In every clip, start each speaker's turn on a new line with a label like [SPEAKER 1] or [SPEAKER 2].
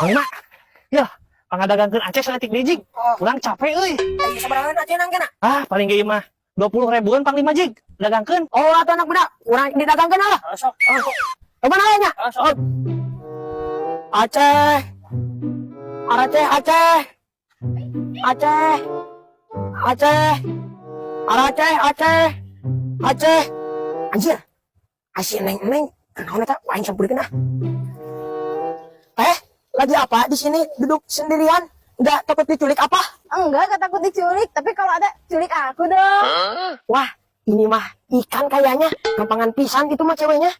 [SPEAKER 1] Mang, ya, pangadagangkeun Aceh saeutik deui, Jig.
[SPEAKER 2] Oh.
[SPEAKER 1] Urang capek euy.
[SPEAKER 2] Ayo sabaraha Aceh nang kena?
[SPEAKER 1] Ah, paling ge ieu mah 20 ribuan pang 5, Jig. Dagangkeun.
[SPEAKER 2] Oh, atuh anak muda, urang didagangkeun lah.
[SPEAKER 1] Ah, sok.
[SPEAKER 2] Kemana nya?
[SPEAKER 1] Ah, sok.
[SPEAKER 2] Aceh. Aceh, Aceh. Aceh. Aceh. Aceh, Aceh. Aceh. Anjir. Asih neng neng. Kenaon eta? Aing sampeurkeun ah. Eh, lagi apa di sini duduk sendirian? Enggak takut diculik apa?
[SPEAKER 3] Enggak takut diculik, tapi kalau ada culik aku dong.
[SPEAKER 2] Wah, ini mah ikan kayaknya. Gampangan pisan gitu mah ceweknya.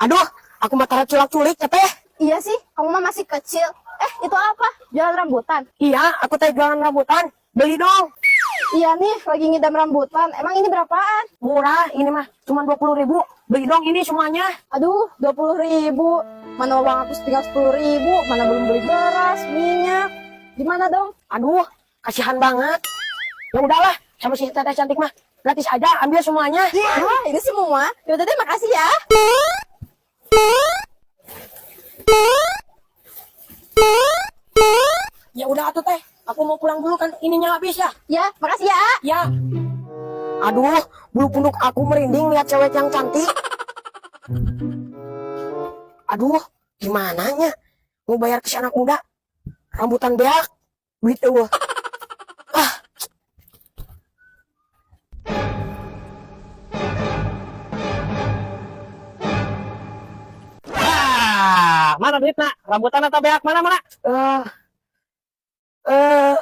[SPEAKER 2] Aduh, aku mah tara culak-culik ya teh.
[SPEAKER 3] Iya sih, kamu mah masih kecil. Eh, itu apa? Jualan rambutan.
[SPEAKER 2] Iya, aku teh jualan rambutan. Beli dong.
[SPEAKER 3] Iya nih, lagi ngidam rambutan. Emang ini berapaan?
[SPEAKER 2] Murah, ini mah cuma 20.000. Beli dong ini semuanya.
[SPEAKER 3] Aduh, 20.000. Mana uang aku tinggal 10.000. Mana belum beli beras, minyak. Gimana dong?
[SPEAKER 2] Aduh, kasihan banget. Ya udahlah, sama si teteh cantik mah gratis aja, ambil semuanya.
[SPEAKER 3] Wah, ini semua. Yaudah deh, makasih ya.
[SPEAKER 2] Ya udah atuh teh, aku mau pulang dulu kan ininya habis ya.
[SPEAKER 3] Ya, makasih ya.
[SPEAKER 2] Ya. Aduh, bulu punduk aku merinding lihat cewek yang cantik. Aduh, gimana nya? Mau bayar ke si anak muda? Rambutan beak, duit eueuh. Ah.
[SPEAKER 1] Ah, mana duitna? Rambutan atau beak? Mana mana?
[SPEAKER 2] Eh. Eh,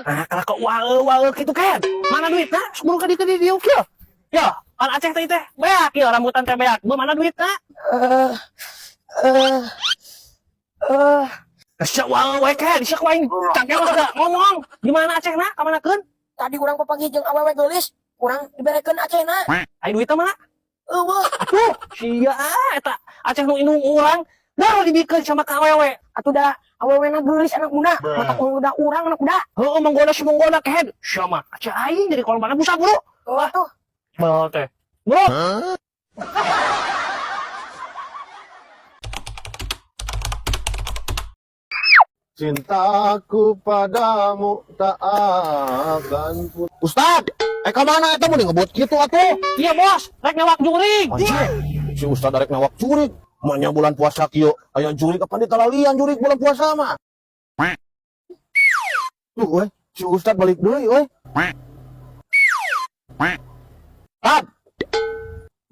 [SPEAKER 1] Ah, kalau ke wae wae gitu kan. Mana duitna? Sebelum ka dieu dieu kieu. Ya, kan Aceh teh teh beak ya rambutan teh beak. Gua mana duitna?
[SPEAKER 2] eh, eh, eh,
[SPEAKER 1] Sia wae wae kan, sia ku aing cangkel udah ngomong. Gimana Aceh na? Kamanakeun?
[SPEAKER 2] Tadi urang papanggih jeung awewe geulis, urang diberekeun Acehna.
[SPEAKER 1] Ai duitna mana?
[SPEAKER 2] Eueuh,
[SPEAKER 1] Aduh, sia eta Aceh nu indung urang. Dah dibikeun sama ka awewe.
[SPEAKER 2] Atuh da awewena geulis anak muda, mata udah urang anak muda.
[SPEAKER 1] Heeh, menggoda si menggoda kehed. Sia mah Aceh aing jadi korban busa bro.
[SPEAKER 2] Wah tuh,
[SPEAKER 1] Bel teh. Bro.
[SPEAKER 4] Cintaku padamu tak akan pun. Ustad, ke mana eta mun ngebut kitu atuh?
[SPEAKER 1] Iya bos, rek newak jurig.
[SPEAKER 4] Anjir, si Ustad arek nawak jurig. Manya bulan puasa kieu, aya jurig apa ditalalian jurig bulan puasa mah. Tuh, euy, si Ustad balik deui euy. Tad.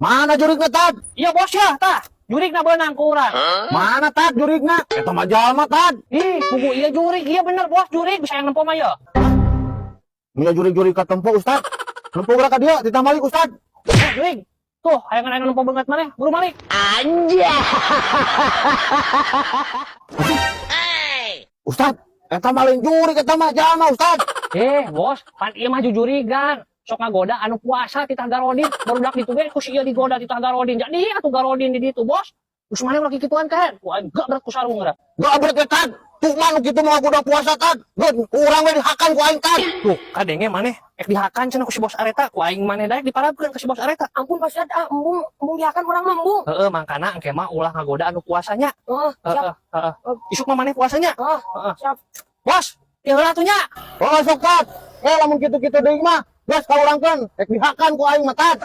[SPEAKER 4] Mana jurigna, Tad?
[SPEAKER 1] Iya bos ya, tah. Jurigna beunang ku urang.
[SPEAKER 4] Mana Tad jurigna? Eta mah jalma, Tad.
[SPEAKER 1] Ih, buku iya jurig, iya bener bos jurig bisa yang nempo mah ya.
[SPEAKER 4] Nya jurig-jurig ka tempo, Ustad. Nempo geura ka dieu, ditambalik, Ustad.
[SPEAKER 1] Eh, jurig. Tuh, hayang anu nempo banget maneh, buru balik.
[SPEAKER 4] Ustad, eta maling jurig eta mah jalma, Ustad.
[SPEAKER 1] Eh, bos, pan ieu mah jujurigan. Sok ngagoda anu puasa titah garodin, barudak ditu ge ku si ieu digoda titah garodin. Jadi atuh garodin di ditu, bos. Terus maneh ulah kikituan kan? Wah, gak berat ku sarung geura.
[SPEAKER 4] Gak berat ya, Tad. Tuh mah nu kitu mah udah puasa, Tad. Geus, urang we dihakan ku aing, Tad.
[SPEAKER 1] Tuh, kadenge maneh ek dihakan cenah ku si bos areta, ku aing maneh daek diparabkeun ka si bos areta.
[SPEAKER 2] Ampun Pak Ustad, ah, embung, embung dihakan urang mah embung.
[SPEAKER 1] Heeh, mangkana engke mah ulah ngagoda anu puasanya.
[SPEAKER 2] Oh, siap.
[SPEAKER 1] Heeh, heeh. Isuk mah maneh puasanya.
[SPEAKER 2] Oh,
[SPEAKER 1] Heeh.
[SPEAKER 2] siap.
[SPEAKER 1] Bos, ieu heula atuh nya.
[SPEAKER 4] Oh, sok, Tad. Eh, lamun kitu-kitu deui mah, geus ka urangkeun, rek dihakan ku aing mah, Tad.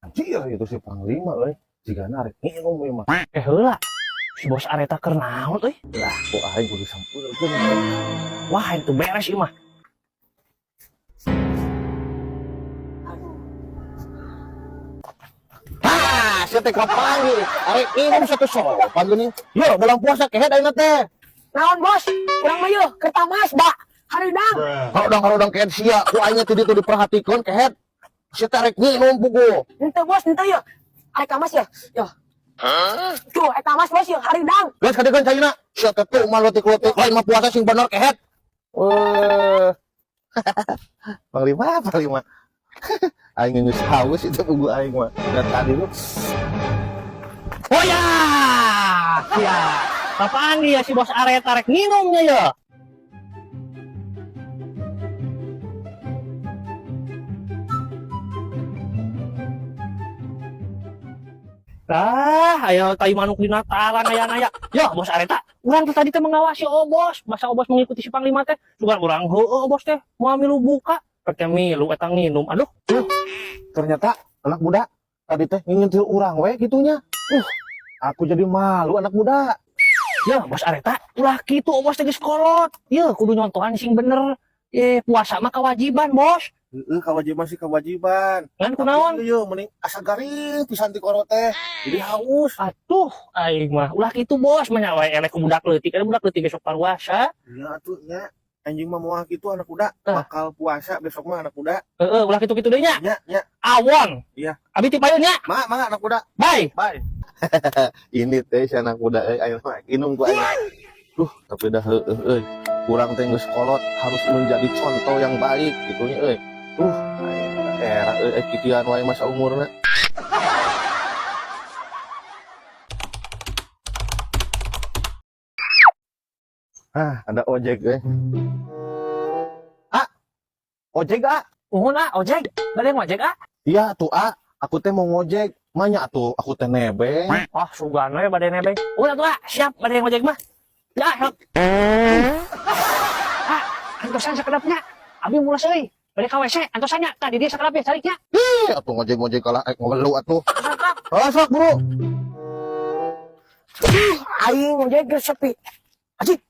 [SPEAKER 4] Anjir, itu si panglima euy. Jigana rek nginum ieu mah.
[SPEAKER 1] Eh heula. Si bos areta keur naon euy?
[SPEAKER 4] Lah, ku aing kudu sampeurkeun.
[SPEAKER 1] Wah, itu beres ieu mah.
[SPEAKER 4] Ah, sia teh kapanggih. Arek nginum satu sopan geuning. Yo, bulan puasa kehed ayeuna teh.
[SPEAKER 2] Naon bos? Urang mah yeuh keur tamas, da. Hareudang.
[SPEAKER 4] Harodang-harodang kehed sia, ku aing teh ditu diperhatikeun kehed. Sia teh arek nginum pugu.
[SPEAKER 2] Henteu bos, henteu yeuh. Arek tamas yeuh. Yeuh. Tuh, arek tamas bos yeuh, hareudang.
[SPEAKER 4] Geus kadiekeun caina. Sia teh tuh mah leutik-leutik lain mah puasa sing bener kehed. Weh. Panglima, panglima. Aing geus haus itu pugu aing mah. Da tadi lu.
[SPEAKER 1] Oh ya. Ya. Apaan dia si bos areta rek nginumnya ya? Lah, aya tai manuk dina tarang aya-aya. Ya, Bos Areta, urang teh tadi teh mengawasi Obos. Masa Obos mengikuti si Panglima teh? Sugan urang heueuh Obos teh moal milu buka. Rek milu eta nginum. Aduh,
[SPEAKER 4] Ternyata anak muda tadi teh ngintil urang we gitunya. Aku jadi malu, anak muda.
[SPEAKER 1] Ya Bos Areta, ulah kitu, Obos teh geus kolot. Ya, kudu nyontohan sing bener. Eh, puasa mah kewajiban, Bos.
[SPEAKER 4] Heeh, kewajiban sih kewajiban.
[SPEAKER 1] Ngan kunaon?
[SPEAKER 4] Ieu mending asa garing pisan ti kolot teh. Jadi haus.
[SPEAKER 1] Atuh, aing mah ulah kitu, Bos, mah wae eleh ku budak leutik, ada budak leutik besok paruasa.
[SPEAKER 4] Iya atuh nya. Anjing mah moal kitu, anak muda.
[SPEAKER 1] Tah.
[SPEAKER 4] Bakal puasa besok mah, anak muda.
[SPEAKER 1] Heeh, ulah kitu-kitu deui nya.
[SPEAKER 4] Nya, nya.
[SPEAKER 1] Awon.
[SPEAKER 4] Iya.
[SPEAKER 1] Abi ti payun nya.
[SPEAKER 4] Mangga, mangga, anak muda.
[SPEAKER 1] Bye.
[SPEAKER 4] Bye. Ini teh si anak muda euy, ayo mah inum ku aing. Duh, tapi dah heueuh euy. Urang teh geus kolot harus menjadi contoh yang baik gitu nya euy. Duh, aing era euy kituan wae masa umurna. Ah, ada ojek euy. Ah, ojek ah.
[SPEAKER 1] Uhun ah, ojek. Bade ngojek ah.
[SPEAKER 4] Iya tuh ah, aku teh mau ngojek. Manya atuh, aku teh nebeng.
[SPEAKER 1] Oh, sugan we bade nebeng. Ulah tuh ah, siap bade ngojek mah. Ya, siap. Ah, antosan sakedapnya. Abi mulas euy. Bade ka WC, antosan nya. Tadi dia sakedap ya, cariknya.
[SPEAKER 4] Ih, atuh ngojek-ngojek kalah ngelu atuh.
[SPEAKER 1] Sakap.
[SPEAKER 4] Ah, sok bro.
[SPEAKER 2] Aing ngojek geus sepi. Anjing.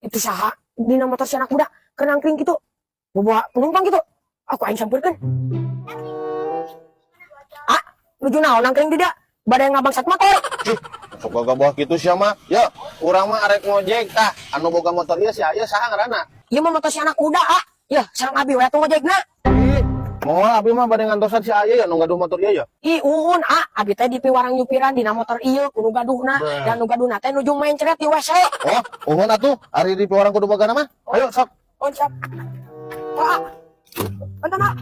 [SPEAKER 2] Itu saha dina motor si anak muda keur nangkring gitu. Bawa penumpang gitu. Aku aing sampeurkeun. Ah, nuju naon nangkring di dia? Bade ngabangsat motor.
[SPEAKER 4] Sok gagabah kitu sia mah. Ya, urang mah arek ngojek tah. Anu boga motor ieu si aya saha ngaranna?
[SPEAKER 2] Ieu mah motor si anak muda ah. Ya, sareng abi we atuh ngojekna.
[SPEAKER 4] Ih, moal, abi mah bade ngantosan si aya ya nu gaduh motor ieu ya.
[SPEAKER 2] Ih, uhun ah, abi teh dipiwarang nyupiran dina motor ieu kudu gaduhna dan nu gaduhna teh nuju mencret di WC.
[SPEAKER 4] Oh, uhun atuh, ari di orang kudu boga mah. Ayo sok.
[SPEAKER 2] Oh, siap. Ah. Bentar, ah.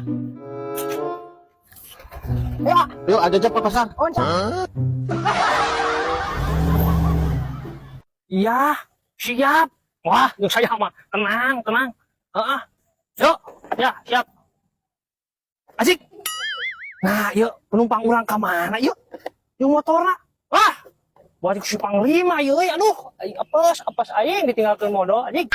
[SPEAKER 2] Ayo, ah.
[SPEAKER 4] Yuk aja ke pasar.
[SPEAKER 2] Oh, siap.
[SPEAKER 1] Iya, siap. Wah, yuk saya mah tenang, tenang. Heeh. Yuk, ya, siap. Asik. Nah, yuk penumpang urang ke mana yuk? Yuk motorna. Wah, buat si Panglima yuk, aduh, aing apes, apes aing ditinggalkeun modal anjing.